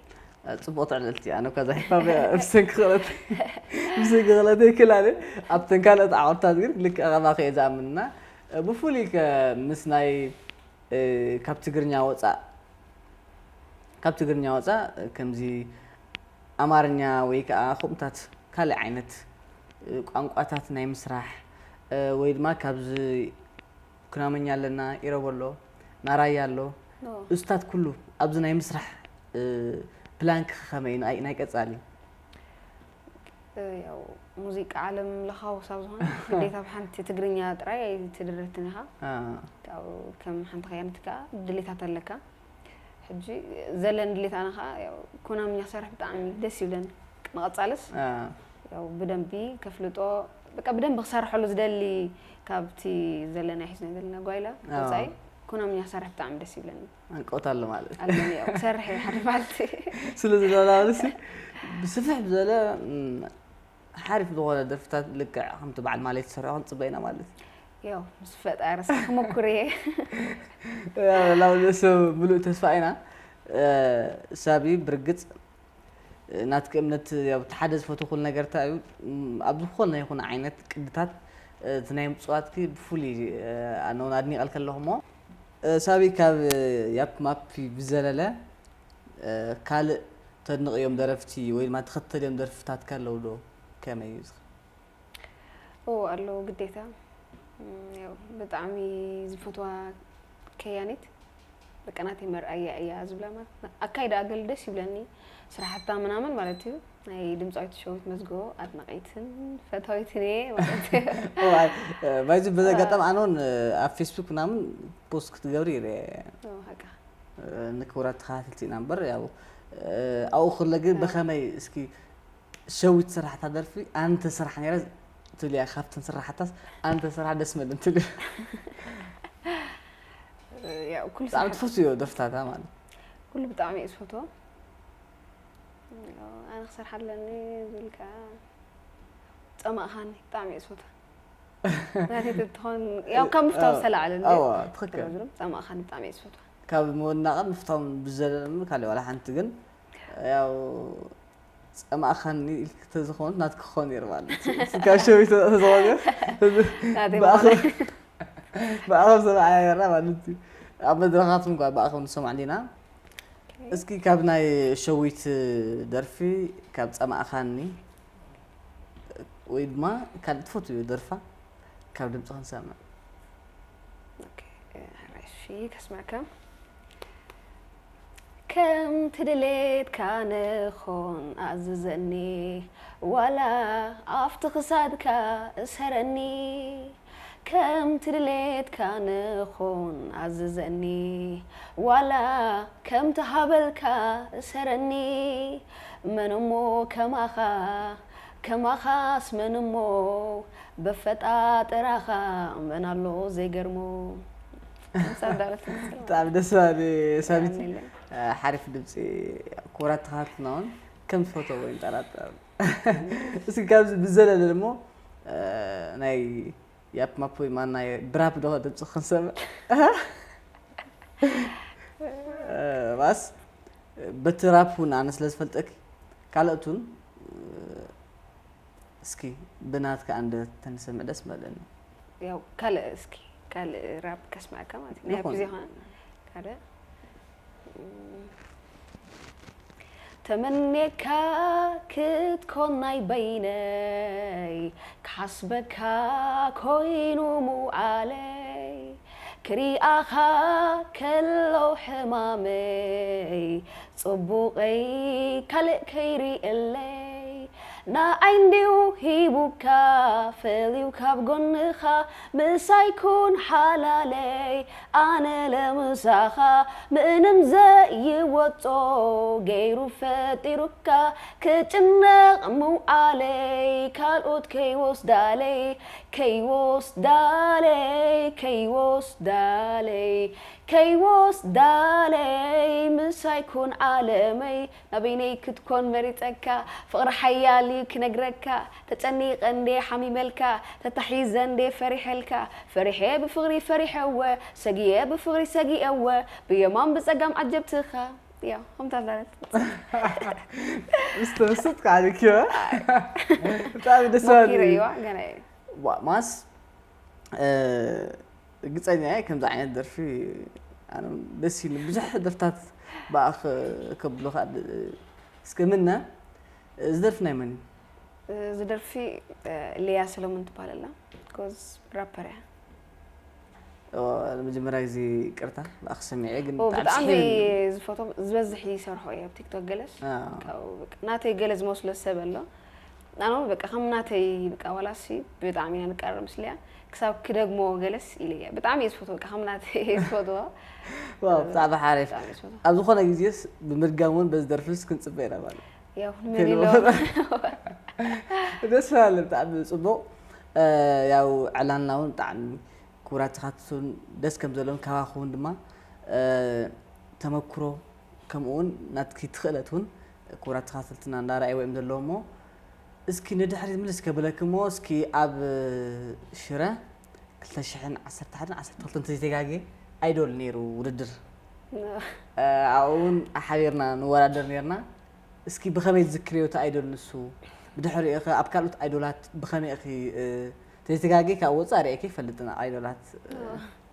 ፅቡቅ ትዕልልቲ ኣነ እኳ እዛ ሂፓፕ ብሰንኪ ክእለት ብሰንኪ ክእለት ይክላለ ኣብተን ካልኦት ዓወርታት ግን ልክዕ ከማኺ እየ ዝኣምንና ብፍሉይ ከ ምስ ናይ ካብ ትግርኛ ወፃእ ካብ ትግርኛ ወፃእ ከምዚ ኣማርኛ ወይ ከዓ ከምኡታት ካልእ ዓይነት ቋንቋታት ናይ ምስራሕ ወይ ድማ ካብዚ ኩናመኛ ኣለና፣ ኢሮብ ኣሎ፣ ናራያ ኣሎ፣ እሱታት ኩሉ ኣብዚ ናይ ምስራሕ ፕላንኪ ከመይ እዩ ናይ ቀፃሊ? ያው ሙዚቃ ዓለም ለኻዊ ክሳብ ዝኾነ ግዴታ ብሓንቲ ትግርኛ ጥራይ ኣይትድረትን ኢኻ። ያው ከም ሓንቲ ከያኒት ከዓ ድሌታት ኣለካ። ሕጂ ዘለን ድሌት ኣነ ከዓ ያው ኩናምኛ ክሰርሕ ብጣዕሚ ደስ ይብለኒ። ንቐፃልስ ያው ብደንቢ ከፍልጦ በቃ ብደንቢ ክሰርሐሉ ዝደሊ ካብቲ ዘለና ሒዝና ዘለና ጓይላ ወፃኢ ኩናምኛ ክሰርሕ ብጣዕሚ ደስ ይብለኒ። ኣንቀውታ ኣሎ ማለት ኣለኒ ያው ክሰርሕ እየ ሓደ መዓልቲ። ስለዚ ላላውልሲ ብስፍሕ ብዘለ ሓሪፍ ዝኾነ ደርፍታት ልክዕ ከምቲ በዓል ማለት ዝሰርሖ ክንፅበ ኢና ማለት እዩ። ያው ምስ ፈጣሪ እስኪ ክሞክር እየ። ላውልሲ ምሉእ ተስፋ ኢና። ሳቢ ብርግፅ ናትኪ እምነት እቲ ሓደ ዝፈትዎ ኩሉ ነገር እንታይ እዩ ኣብ ዝኾነ ይኹን ዓይነት ቅድታት እቲ ናይ ምፅዋትኪ ብፍሉይ ኣነ እውን ኣድኒቐልኪ ኣለኹ እሞ ሳቢ ካብ ያፕ ማፕ ብዘለለ ካልእ ተድንቕዮም ደረፍቲ ወይ ድማ ትኽተልዮም ደርፍታት ከለዉ ዶ ከመይ እዩ ዝኸ ኦ ኣለዎ ግዴታ ያው ብጣዕሚ ዝፈትዋ ከያኒት በቃ ናተይ መርኣያ እያ ዝብላ ማለት ኣካይዳ ኣገል ደስ ይብለኒ ስራሕታ ምናምን ማለት እዩ ናይ ድምፃዊት ሸዊት መዝገቦ ኣድናቒትን ፈታዊትን እየ ማለት እዩ ባይዚ በዚ ኣጋጣሚ ኣነ እውን ኣብ ፌስቡክ ምናምን ፖስት ክትገብሪ ይረ ሓቃ ንክቡራት ተኸታተልቲ ኢና እምበር ያው ኣብኡ ክለ ግን ብኸመይ እስኪ ሸዊት ስራሕታ ደርፊ ኣንተ ስራሕ ነይረ ትብል እያ ካብተን ስራሕታስ ኣንተ ስራሕ ደስ መልን ትብል ያው ኩሉ ብጣዕሚ ትፈትዮ ደርፍታታ ማለት ኩሉ ብጣዕሚ እዩ ዝፈትዎ ኣነ ክሰርሓ ኣለኒ ዝብል ከዓ ፀማእኻኒ ብጣዕሚ እዩ ዝፈትዎ ናተይ ትትኾን ያው ካብ ምፍታው ዝተላዕለ ኣዋ ትኽክል ፀማእኻኒ ብጣዕሚ እዩ ዝፈትዎ ካብ ምውናቕን ምፍታውን ብዘለለ ካልእ ዋላ ሓንቲ ግን ያው ጸማእኻኒ ኢልኪ ተዝኾንት ናትኪ ክኾን ነይሩ ማለት እዩ። ካብ ሸዊት ተዝኾን ብኣኸም ሰብዓ ነርና ማለት እዩ። ኣብ መድረኻት እንኳ ብኣኸም ንሰማዕ እንዲና። እስኪ ካብ ናይ ሸዊት ደርፊ ካብ ጸማእኻኒ ወይ ድማ ካልእ ትፈትዩ ደርፋ ካብ ድምፂ ክንሰምዕ። እሺ ከስምዕካ ከምቲ ድሌትካ ንኾን ኣዝዘኒ ዋላ ኣብቲ ክሳድካ እሰረኒ ከምቲ ድሌትካ ንኾን ኣዝዘኒ ዋላ ከምቲ ሃበልካ እሰረኒ መን እሞ ከማኻ ከማኻስ መን እሞ በፈጣጥራኻ መን ኣሎ ዘይገርሞ ብጣዕሚ ደስ ባሃሊ ሳቢት ሓሪፍ ድምፂ ክቡራት ተኸታተልና እውን ከም ትፈትዎ ይንጠራጠር እስኪ ካብዚ ብዘለለ ደሞ ናይ ያፕ ማፕ ወይ ማና ብራፕ ዶ ድምፂ ክንሰምዕ ባስ በቲ ራፕ እውን ኣነ ስለ ዝፈልጠኪ ካልኦት እውን እስኪ ብናትካ ኣንደ ተንሰምዕ ደስ በለኒ ያው ካልእ እስኪ ካልእ ራፕ ከስምዐካ ማለት እዩ። ናይ ይኹን። ፒዚ ኾነ ካልእ ተመኔካ ክትኮን ናይ በይነይ ክሓስበካ ኮይኑ ምውዓለይ ክሪኣኻ ከሎ ሕማመይ ጽቡቐይ ካልእ ከይሪእለይ ንዓይ እንድዩ ሂቡካ ፈልዩ ካብ ጎንኻ ምሳይ ኩን ሓላለይ ኣነ ለምሳኻ ምእንም ዘይወጾ ገይሩ ፈጢሩካ ክጭነቕ ምውዓለይ ካልኦት ከይወስዳለይ ከይወስዳለይ ከይወስዳለይ ከይወስዳለይ ምሳይ ኩን ዓለመይ ናበይነይ ክትኮን መሪጸካ ፍቕሪ ሓያል እዩ ክነግረካ ተጨኒቐ እንዴ ሓሚመልካ ተታሒዘ እንዴ ፈሪሐልካ ፈሪሐ ብፍቕሪ ፈሪሐወ ሰጊኤ ብፍቕሪ ሰጊኤወ ብየማን ብጸጋም ዓጀብትኻ ያ ከምታ ዛረት ምስ ተመስጥካ ዓሊክዮ ብጣዕሚ ደስ ሞኪረ በሃሊ እዩዋ ገና እዩ ዋ- ማስ እ፣ ርግፀኛ እየ ከምዚ ዓይነት ደርፊ ኣነ እውን ደስ ኢሉ ብዙሕ ደርፍታት ብኣኽ ከብሎ ከዓ ድ- እስከ ምነ እዚ ደርፊ ናይ መን እዩ? እዚ ደርፊ እ፣ ሊያ ሰሎሞን ትባሃል ኣላ ኮዝ ራፐር እያ ኦ፣ ንመጀመርያ ግዜ ይቅርታ ብኣኽ ሰሚዐ ግን ኦ፣ ብጣዕሚ ብጣዕሚ ስሒብኒ። ዝፈትዎም ዝበዝሕ ይሰርሖ እየ ኣብ ቲክቶክ ገለስ አ፣ ካብኡ በቃ ናተይ ገለ ዝመስሎ ሰብ ኣሎ ኣነ እውን በቃ ከም ናተይ በቃ ዋላሲ ብጣዕሚ ኢና ንቀራረብ ምስ ሊያ ክሳብ ክደግሞ ገለስ ኢለ እየ ብጣዕሚ እየ ዝፈትዎ በቃ ከም ናተይ እየ ዝፈትዎ ዋው ብጣዕሚ ሓሪፍ ብጣዕሚ እየ ዝፈትዎ ኣብ ዝኾነ ግዜስ ብምድጋም እውን በዚ ደርፍስ ክንፅበ ኢና ማለት ያው ፌሎ። ንመን ኢሎም ደስ በሃሊ ብጣዕሚ ፅቡቅ እ፣ ያው ዕላልና እውን ብጣዕሚ ክቡራት ተኻትልቱን ደስ ከም ዘለዎም ካባኹ እውን ድማ እ፣ ተመክሮ ከምኡ እውን ናትኪ ትኽእለት እውን ክቡራት ተኻትልትና እንዳረኣይዎ እዮም ዘለዉ እሞ እስኪ ንድሕሪት ምልስ ከብለኪ እሞ እስኪ ኣብ ሽረ ክልተ ሽሕን ዓሰርተ ሓደን ዓሰርተ ክልተን እንተዘይተጋግየ ኣይዶል ነይሩ ውድድር እ፣ ኣብኡ እውን ሓቢርና ንወዳደር ነርና እስኪ ብኸመይ ትዝክርዮ እቲ ኣይዶል ንሱ ብድሕሪኡ ኸ ኣብ ካልኦት ኣይዶላት ብኸመይ ኢኺ እ፣ ተዘይተጋግየ ካብ ወፃእ ርእየኪ ይፈልጥና ኣይዶላት እ፣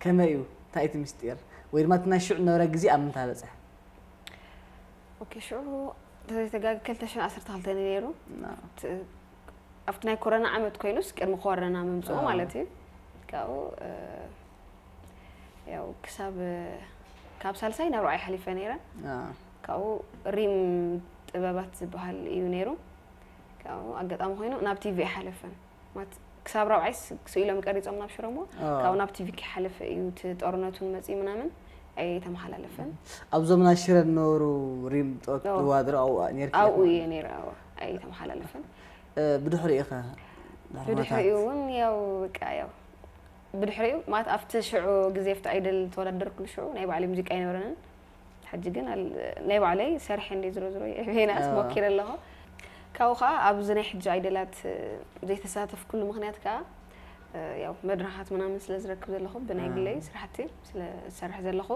ከመይ እዩ እንታይ እቲ ምስጢር ወይ ድማ እቲ ናይ ሽዑ ነበረ ግዜ ኣብ ምንታይ በፅሐ ኦኬ ሽዑ ተዘይተጋግ ክልተ ሽሕን ዓሰርተ ክልተን ነይሩ ና- ት- ኣብቲ ናይ ኮረና ዓመት ኮይኑስ ቅድሚ ኮረና ምምፅኡ ኣዎ። ማለት እዩ ካብኡ እ፣ ያው ክሳብ እ፣ ካብ ሳልሳይ ናብ ራብዓይ ሓሊፈ ነይረ ና- ካብኡ ሪም ጥበባት ዝበሃል እዩ ነይሩ ካብኡ ኣጋጣሚ ኮይኑ ናብ ቲቪ ኣይሓለፈን ማለት ክሳብ ራብዓይስ ስኢሎም ቀሪፆም ናብ ሽረሞ ኣዎ። ካብኡ ናብ ቲቪ ከይሓለፈ እዩ እቲ ጦርነቱን መፂ ምናምን ኣይተመሓላለፈን ኣብዞም ናይ ሽረ ዝነበሩ ሪም ጦት ኣዎ። ዝዋድሩ ኣብኡ ነርኪ ኣብኡ እየ ነይረ ኣዎ ኣይተመሓላለፈን ብድሕሪኡ ኸ ብድሕሪኡ እውን ያው በቃ ያው ብድሕሪኡ ማለት ኣብቲ ሽዑ ግዜ ኣብቲ ኣይደል ተወዳደርኩሉ ሽዑ ናይ ባዕለይ ሙዚቃ ኣይነበረንን ሕጂ ግን ኣል- ናይ ባዕለይ ሰርሐ እንደ ዝሮ ዝሮ የቤናስ ኣዎ። ሞኪረ ኣለኹ ካብኡ ከዓ ኣብዚ ናይ ሕጂ ኣይደላት ዘይተሳተፍኩሉ ምክንያት ከዓ ያው መድረኻት ምናምን ስለ ዝረክብ ዘለኹ ብናይ ኣዎ። ግለይ ስራሕቲ ስለ ዝሰርሕ ዘለኹ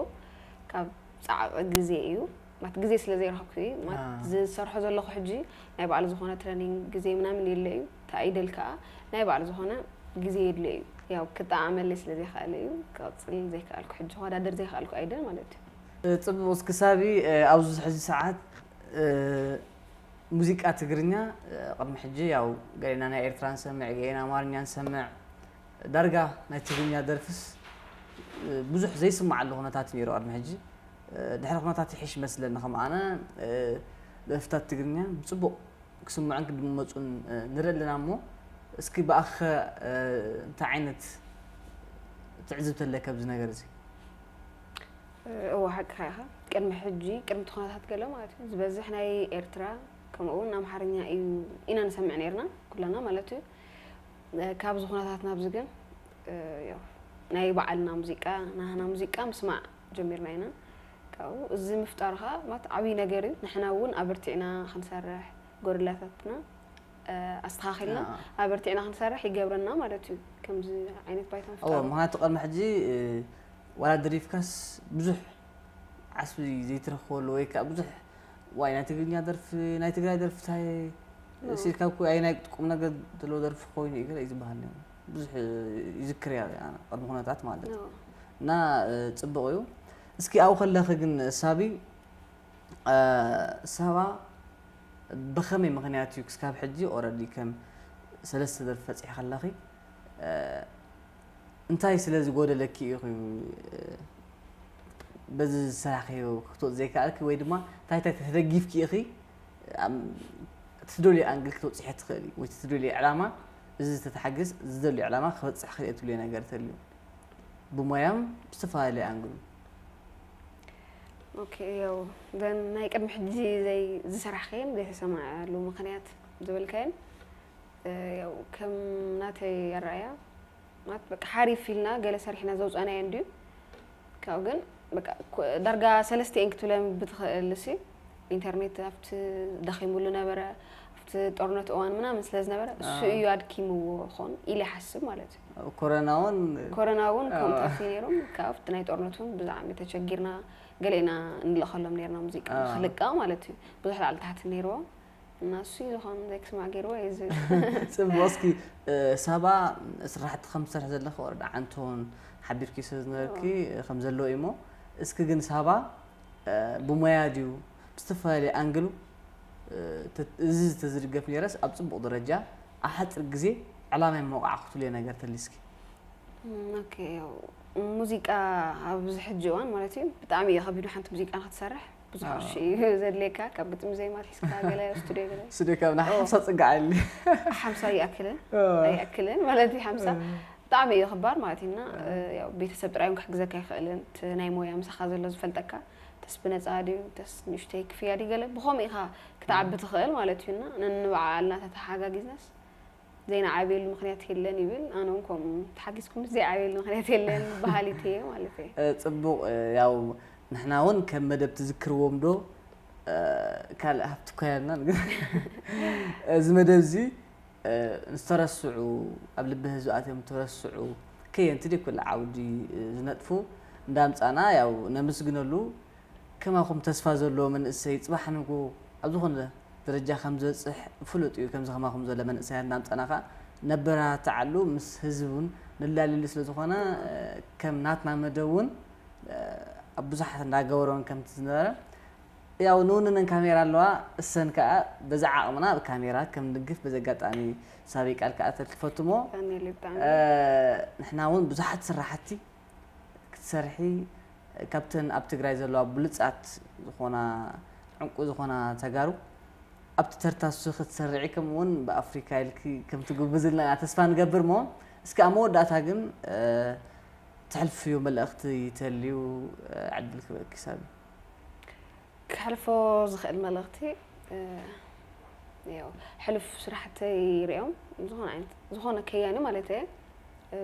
ካብ ፃዕቂ ግዜ እዩ ማለት ግዜ ስለ ዘይረኸብኩ እዩ ማለት ኣዎ። ዝሰርሖ ዘለኹ ሕጂ ናይ ባዕሉ ዝኾነ ትሬኒንግ ግዜ ምናምን የለ እዩ እቲ ኣይደል ከዓ ናይ ባዕሉ ዝኾነ ግዜ የድልዮ እዩ ያው ክጠዓመለይ ስለ ዘይከኣለ እዩ ክቕፅል ዘይከኣልኩ ሕጂ ክወዳደር ዘይከኣልኩ ኣይደል ማለት እዩ ፅቡቅ እስኪ ሳቢ እ፣ ኣብዚ ሕዚ ሰዓት እ፣ ሙዚቃ ትግርኛ እ፣ ቅድሚ ሕጂ ያው ገሌና ናይ ኤርትራ ንሰምዕ ገሌና ኣማርኛ ንሰምዕ ዳርጋ ናይ ትግርኛ ደርፍስ እ፣ ብዙሕ ዘይስማዓሉ ኩነታት ነይሩ ቅድሚ ሕጂ እ፣ ድሕሪ ኩነታት ይሕሽ መስለኒ ከም ኣነ እ፣ ደርፍታት ትግርኛ ብፅቡቅ ክስምዑን ክድመፁን እ፣ ንርኢ ኣለና እሞ እስኪ ብኣኸ እ፣ እንታይ ዓይነት ትዕዝብቲ ኣለካ ኣብዚ ነገር እዚ እዎ ሓቅኻ ኢኻ ቅድሚ ሕጂ ቅድሚ እቲ ኩነታት ገለ ማለት እዩ ዝበዝሕ ናይ ኤርትራ ከምኡ እውን ኣምሓርኛ እዩ ኢና ንሰምዕ ነርና ኩለና ማለት እዩ ካብዚ ኩነታት ናብዚ ግን ያው ናይ በዓልና ሙዚቃ ናህና ሙዚቃ ምስማዕ ጀሚርና ኢና ካብኡ እዚ ምፍጣር ከዓ ማለት ዓብዪ ነገር እዩ ንሕና እውን ኣበርቲዕና ክንሰርሕ ጎደላታትና ኣስተኻኺልና ኣበርቲዕና ክንሰርሕ ይገብረና ማለት እዩ ከምዚ ዓይነት ባይታ እዎ ምፍጣሩ ምክንያቱ ቅድሚ ሕጂ እ፣ ዋላ ደሪፍካስ ብዙሕ ዓስቢ ዘይትረክበሉ ወይ ከዓ ብዙሕ ዋይ ናይ ትግርኛ ደርፊ ናይ ትግራይ ደርፊ እንታይ እዎ። ሲልካ እኮ ኣይ ናይ ቁም ነገር ዘለዎ ደርፊ ኮይኑ እዩ ገለ እዩ ዝበሃል ነይሩ ብዙሕ ይዝክር እያ ኣነ፣ ቅድሚ ኩነታት ማለት እዩ። እና ጽቡቕ እዩ። እስኪ ኣብኡ ከለኺ ግን ሳቢ፣ ሳባ፣ ብኸመይ ምኽንያት እዩ ክስካብ ሕጂ ኦረዲ ከም ሰለስተ ደርፊ ፈጺሒ ከለኺ እንታይ ስለ ዝጎደለኪ ኢኺ በዚ ዝሰራሕክዮ ክትወጽእ ዘይከኣልኪ፣ ወይ ድማ እንታይ እንታይ ተደጊፍኪ ኢኺ ትደልዮ ኣንግል ክትወጽሒ ትኽእሊ ወይ ትደልዮ ዕላማ፣ እዚ ተተሓግዝ ዝደልዮ ዕላማ ክበጽሕ ክልእ ትብልዮ ነገር ተልዩ ብሞያም ብዝተፈላለየ ኣንግሉ። ኦኬ፣ ያው ዘን ናይ ቅድሚ ሕጂ ዘይ ዝሰራሕክየን ዘይተሰማዓሉ ምኽንያት ዝበልካየን፣ ያው ከም ናተይ ኣረኣያ ማለት በቃ ሓሪፍ ኢልና ገለ ሰሪሕና ዘውፃናዮ እንድዩ። ካብኡ ግን በቃ ዳርጋ ሰለስተ እየን ክትብለን ብትኽእል ሲ ኢንተርኔት ኣብቲ ደኺሙሉ ነበረ፣ ኣብቲ ጦርነት እዋን ምናምን ስለ ዝነበረ እሱ እዩ ኣድኪምዎ ኾን ኢለ ይሓስብ ማለት እዩ። ኮረና እውን ኮረና እውን ከምኡ ታፊ ነይሩ። ካብቲ ናይ ጦርነት እውን ብዛዕሚ ተቸጊርና ገለ ኢና እንልእኸሎም ነርና ሙዚቃ ክልቃ ማለት እዩ። ብዙሕ ላዕሊ ታሕቲ ነይርዎ እና እሱ እዩ ዝኾን ዘይክስማዕ ገይርዎ እዩ ዝብል። ጽቡቕ። እስኪ ሳባ፣ ስራሕቲ ከም ትሰርሒ ዘለኺ ወረዳ ዓንቶን ሓቢርኪ ስለ ዝነበርኪ ከም ዘለዎ እዩ እሞ፣ እስኪ ግን ሳባ ብሞያ ድዩ ብዝተፈላለየ ኣንግሉ እዚ ተዝድገፍ ነይረስ ኣብ ጽቡቕ ደረጃ ኣብ ሓፂር ግዜ ዕላማ የመውቃዕ ክትብልዮ ነገር ተልዩ እስኪ። ኦኬ፣ ያው ሙዚቃ ኣብዚ ሕጂ እዋን ማለት እዩ ብጣዕሚ እዩ ከቢዱ። ሓንቲ ሙዚቃ ንክትሰርሕ ብዙሕ ቅርሺ እዩ ዘድልየካ፣ ካብ ግጥሚ ዜማ ኣትሒዝካ ገለ ስቱድዮ ገለ ስቱድዮ ካብ ናይ ሓምሳ ጽግዓ ኣሊ ሓምሳ ኣይኣክልን ኣይኣክልን ማለት እዩ ሓምሳ ብጣዕሚ እዩ ክባር ማለት እዩ። እና ያው ቤተሰብ ጥራይ እውን ክሕግዘካ ኣይኽእልን። እቲ ናይ ሞያ ምሳኻ ዘሎ ዝፈልጠካ ተስ ብነፃ ድዩ ተስ ንእሽተይ ክፍያ ድዩ ገለ ብኸምኡ ኢኻ ክትዓቢ ትኽእል ማለት እዩ። እና ነንባዕልና ተተሓጋጊዝናስ ዘይንዓብየሉ ምኽንያት የለን ይብል። ኣነ እውን ከምኡ ተሓጊዝኩም ዘይዓብየሉ ምኽንያት የለን በሃሊት እየ ማለት እየ። ጽቡቕ። ያው ንሕና እውን ከም መደብ ትዝክርዎም ዶ ካልእ ሃብቲ እኳ የብልናን፣ ግን እዚ መደብ እዚ ዝተረስዑ ኣብ ልቢ ህዝቢ ኣትዮም ዝተረስዑ ከየንቲ ደይ ኩሉ ዓውዲ ዝነጥፉ እንዳምጻና ያው ነመስግነሉ። ከማኹም ተስፋ ዘለዎ መንእሰይ ጽባሕ ንግሆ ኣብ ዝኾነ ደረጃ ከም ዝበጽሕ ፍሉጥ እዩ። ከምዚ ከማኹም ዘሎ መንእሰያት እናምጻና ከኣ ነበራትዓሉ፣ ምስ ህዝቢ እውን ንላለየሉ ስለ ዝኾነ ከም ናትና መደብ እውን ኣብ ብዙሓት እንዳገበሮን ከምቲ ዝነበረ ያው ንውንነን ካሜራ ኣለዋ። እሰን ከኣ በዚ ዓቕምና ኣብ ካሜራ ከም ንድግፍ በዚ ኣጋጣሚ ሳቢ ቃል ክኣተልኪ ፈቱ እሞ ንሕና እውን ብዙሓት ስራሕቲ ክትሰርሒ ካብተን ኣብ ትግራይ ዘለዋ ብሉፃት ዝኾና ዕንቁ ዝኾና ተጋሩ ኣብቲ ተርታ እሱ ክትሰርዒ ከምኡ እውን ብኣፍሪካ ኢልኪ ከም ትጉብዝልና ኢና ተስፋ ንገብር እሞ እስኪ ኣብ መወዳእታ ግን ተሕልፍዮ መልእኽቲ ይተልዩ ዕድል ክበኪ ሳቢ። ክሕልፎ ዝኽእል መልእኽቲ ያው ሕሉፍ ስራሕተይ ሪኦም ዝኾነ ዓይነት ዝኾነ ከያኒ ማለት እየ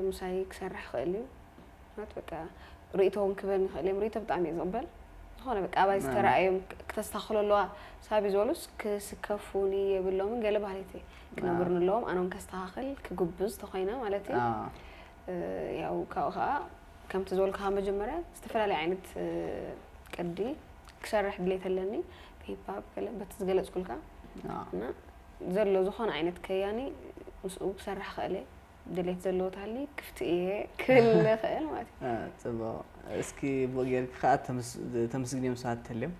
ምሳይ ክሰርሕ ይኽእል እዩ። ማለት በቃ ርእይቶ እውን ክበን ይኽእል እዮም። ርእይቶ ብጣዕሚ እየ ዝቕበል። ዝኾነ በቃ ኣባይ ዝተረኣዮም ክተስተኻኽሎ ኣለዋ ሳቢ ዝበሉስ ክስከፉኒ የብሎምን ገለ ባህሪተይ ክነግሩኒ ኣለዎም። ኣነ እውን ከስተኻኽል ክጉብዝ ተኾይነ ማለት እዩ። ያው ካብኡ ከዓ ከምቲ ዝበልኩኻ መጀመርያ ዝተፈላለየ ዓይነት ቅዲ ክሰርሕ ድሌት ኣለኒ። ብሂፓፕ ገለ በቲ ዝገለፅኩልካ እና ዘሎ ዝኾነ ዓይነት ከያኒ ምስኡ ክሰርሕ ክእል እየ። ድሌት ዘለዎ ታሊ ክፍቲ እየ ክብል እኽእል ማለት እዩ። ጽቡቕ። እስኪ ብኡ ጌርኪ ከኣ ተምስግንዮም ሰባት ተልዮም?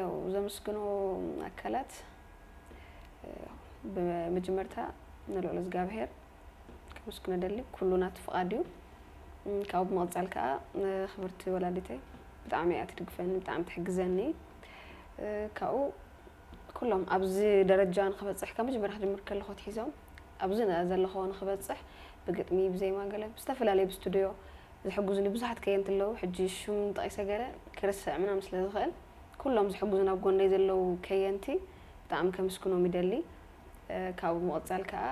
ያው ዘመስግኖ ኣካላት ብመጀመርታ ንልዑል እግዚኣብሔር ከመስግኖ ደሊ ኩሉ ናቱ ፍቓድ እዩ። ካብኡ ብምቕጻል ከኣ ንኽብርቲ ወላዲተይ ብጣዕሚ እያ ትድግፈኒ፣ ብጣዕሚ ትሕግዘኒ። ካብኡ ኩሎም ኣብዚ ደረጃ ንኽበጽሕ ካብ መጀመርያ ክጅምር ከለኹ ኣትሒዞም ኣብዚ ዘለኹዎ ንኽበጽሕ ብግጥሚ፣ ብዜማ፣ ገለ ብዝተፈላለየ ብስቱድዮ ዝሕግዙኒ ብዙሓት ከየንቲ ኣለዉ። ሕጂ ሽም ጠቒሰ ገለ ክርስዕ ምናምን ስለ ዝኽእል ኩሎም ዝሕግዙን ኣብ ጎነይ ዘለዉ ከየንቲ ብጣዕሚ ከምስግኖም ይደሊ። ካብኡ ብምቕጻል ከኣ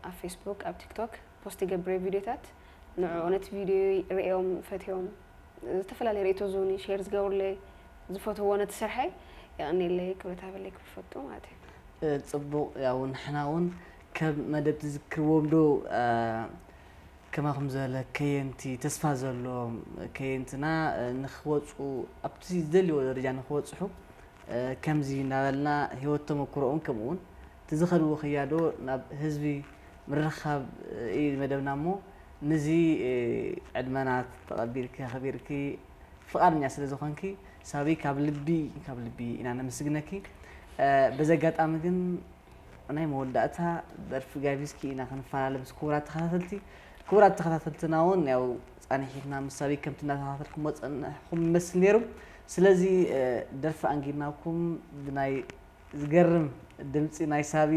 ኣብ ፌስቡክ፣ ኣብ ቲክቶክ ፖስት ይገብር እየ ቪድዮታት። ንዕኡ ነቲ ቪድዮ ርእዮም ፈትዮም ዝተፈላለየ ርእይቶ ዝህቡኒ፣ ሼር ዝገብሩለይ፣ ዝፈትውዎ ነቲ ስርሐይ የቐንየለይ፣ ክብረት ሃበለይ ክብል ፈቱ ማለት እዩ። ጽቡቕ። ያው ንሕና እውን ከም መደብ ትዝክርዎም ዶ ከማኹም ዝበለ ከየንቲ፣ ተስፋ ዘለዎም ከየንትና ንኽወፁ ኣብቲ ዝደልይዎ ደረጃ ንኽወፅሑ ከምዚ እናበልና ህይወት ተመክሮኦም ከምኡ እውን እቲ ዝኸድዎ ክያዶ ናብ ህዝቢ ምርኻብ እዩ መደብና። እሞ ንዚ ዕድመና ተቐቢልኪ ኣኽቢርኪ ፍቓድኛ ስለ ዝኾንኪ ሳቢ ካብ ልቢ ካብ ልቢ ኢና ነመስግነኪ። በዚ ኣጋጣሚ ግን ናይ መወዳእታ ደርፊ ጋቢዝኪ ኢና ክንፈላለ ምስ ክቡራት ተኸታተልቲ። ክቡራት ተኸታተልትና እውን ያው ፃንሒትና ምስ ሳቢ ከምቲ እናተኸታተልኩሞ ፀንሕኩም ይመስል ነይሩ። ስለዚ ደርፊ ኣንጊድናኩም ብናይ ዝገርም ድምፂ ናይ ሳቢ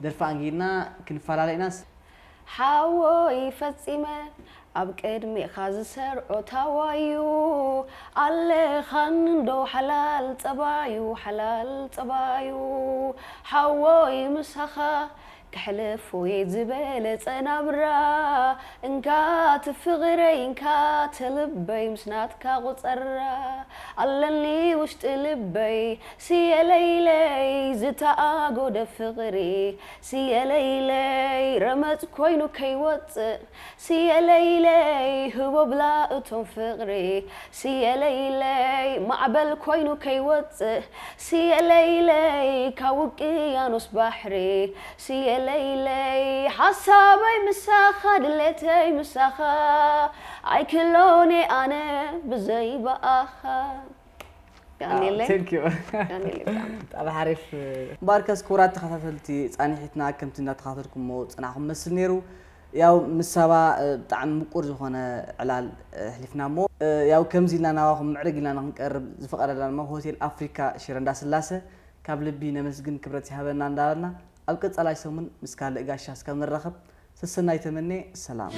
ደርፊ ኣንጊድና ክንፈላለ ኢና። ሓወይ ፈጺመ ኣብ ቅድሚኻ ዝሰርዖ ታዋዩ ኣለኻን እንዶ ሓላል ጸባዩ ሓላል ጸባዩ ሓወይ ምሳኻ ክሕልፎ እየ ዝበለጸ ናብራ እንካ ትፍቕረይ እንካ ተልበይ ምስ ናትካ ቁጸራ ኣለኒ ውሽጢ ልበይ ስየለይለይ ዝተኣጎደ ፍቕሪ ስየለይለይ ረመጽ ኮይኑ ከይወጽእ ስየለይለይ ህቦብላ እቶም ፍቕሪ ስየለይለይ ማዕበል ኮይኑ ከይወጽእ ስየለይለይ ካብ ውቅያኖስ ባሕሪ ስየለይለይ ሓሳበይ ምሳኻ ድሌተይ ምሳኻ ኣይክሎን ኣነ ብዘይ ብኣኻ ያኔለይ Thank you። ያኔለይ ብጣዕሚ ብጣዕሚ ሓሪፍ። እምበኣርከስ ክቡራት ተኸታተልቲ ፃንሒትና ከምቲ እንዳተኸታተልኩሞ ፅናዕኹም መስል ነይሩ። ያው ምስ ሳባ ብጣዕሚ ምቁር ዝኾነ ዕላል ኣሕሊፍና እሞ ያው ከምዚ ኢልና ናባኹም ምዕርግ ኢልና ንክንቀርብ ዝፈቐደልና ድማ ሆቴል ኣፍሪካ ሽረ እንዳስላሰ ካብ ልቢ ነመስግን ክብረት ይሃበና እንዳበልና ኣብ ቀፃላይ ሰሙን ምስ ካልእ ጋሻ እስካብ ንራኸብ ሰሰናይ ተመኔ ሰላም።